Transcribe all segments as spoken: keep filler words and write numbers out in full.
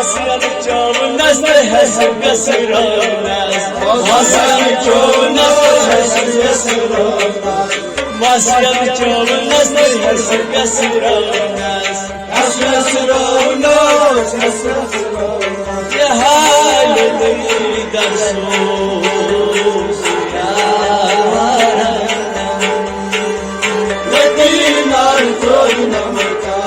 مسیت چونس تہٕ ہٮ۪س گژھِ رٲونس۔ مسیت چونس تہٕ ہٮ۪س گژھِ رٲونس۔ مسیت چونس تہٕ ہٮ۪س گژھِ رٲونس۔ ہٮ۪س گژھِ رٲونس، ہٮ۪س گژھِ رٲونس۔ یہِ حالت یی در سوز یارن۔ یقین آر کوئی نہ مٹا۔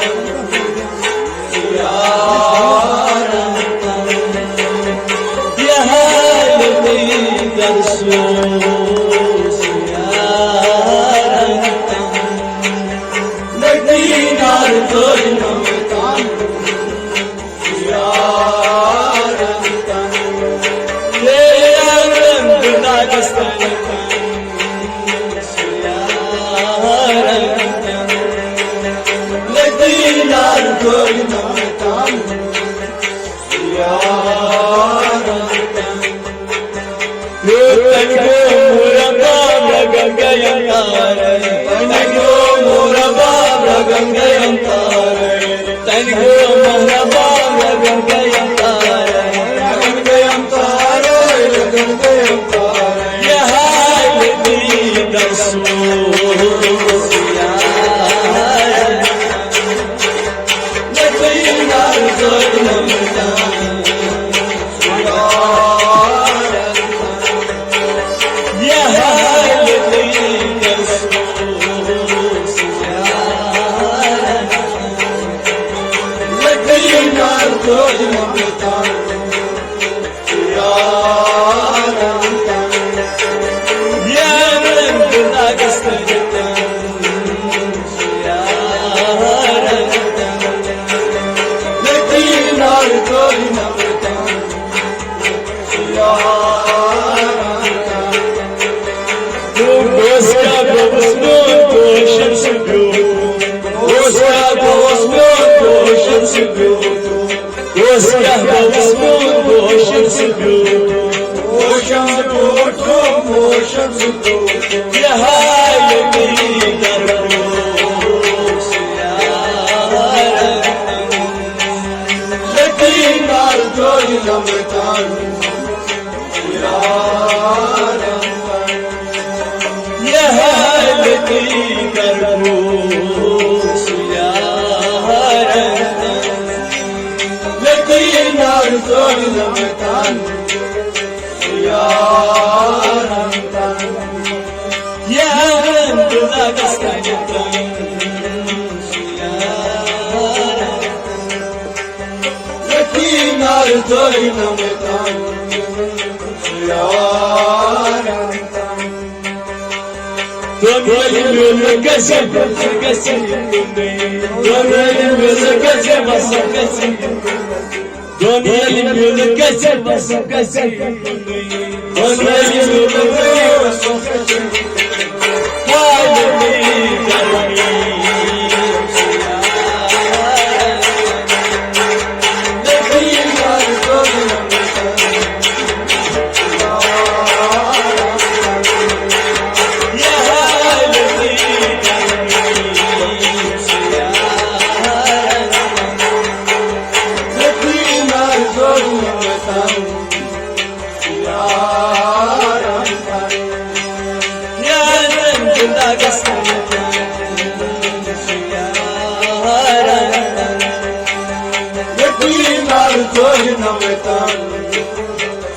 ظٲہِر نہ وٲتۍ تن،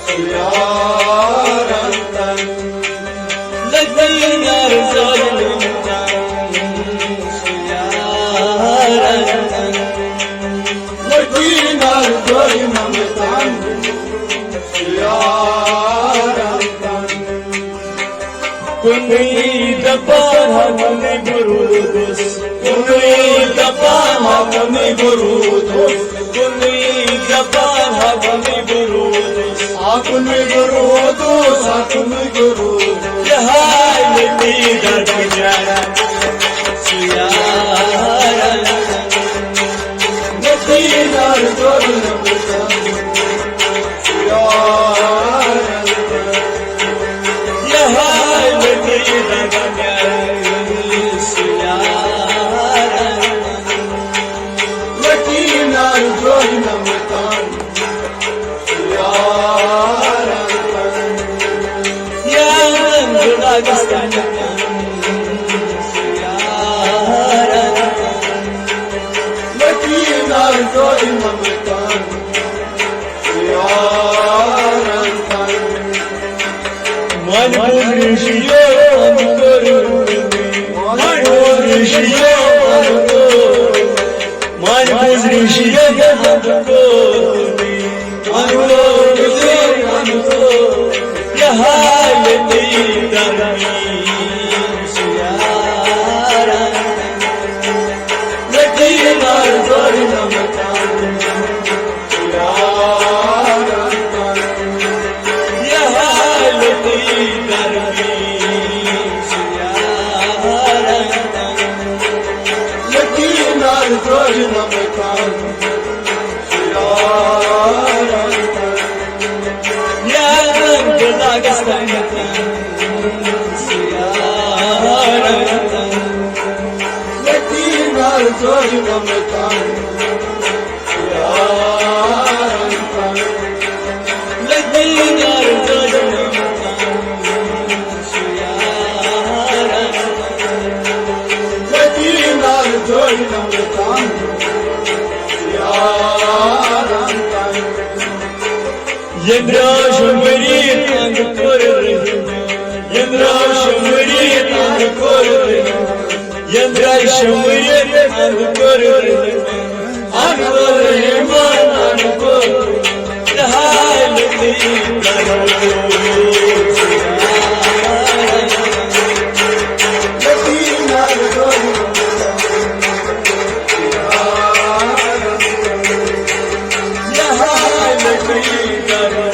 سُہ یارن تن۔ لٔگۍ نار ظٲہِر نہ وٲتۍ تن، سُہ یارن تن۔ لٔگۍ نار ظٲہِر نہ وٲتۍ تن، سُہ یارن تن۔ کُنُے دپان ہا کُنُے بہٕ روٗدُس، کُنُے دپان ہا کُنُے بہٕ روٗدُس، کُنُے دپان ہا کُنُے بہٕ روٗدُس۔ آ کُنُے بہٕ روٗدُس، آ کُنُے بہٕ روٗدُس۔ یہِ ہاے مےٚ دیٖدار بہٕ کیٛاہ چھُس یارن۔ مےٚ دیٖدار کوٚر نہٕ بہٕ کانٛہہ یارن۔ یہِ ہاے مےٚ دیٖدار بہٕ کیٛاہ چھُس یارن۔ یقیٖن آو جوہنم تام یارن۔ یارن بلاگستان یارن۔ یقیٖن آو جوہنم تام یارن۔ من بوز ریشی من بوز ریشی من بوز ریشی من بوز یہِ حالتی درمیش یارن۔ یقیٖن آو جوہنم تام یارن۔ یہِ حالتی درمیش یارن۔ یقیٖن آو جوہنم تام یارن۔ یارن بلاگستان یارن۔ یقیٖن آو جوہنم تام یارن۔ یقیٖن آو جوہنم تام یارن۔ یقیٖن آو جوہنم تام یارن۔ یندرا شمری تنگ کر رہی، یندرا شمری تنگ کر رہی، یندرا شمری تنگ کر رہی۔ انور ایمان انور حالتی کرو۔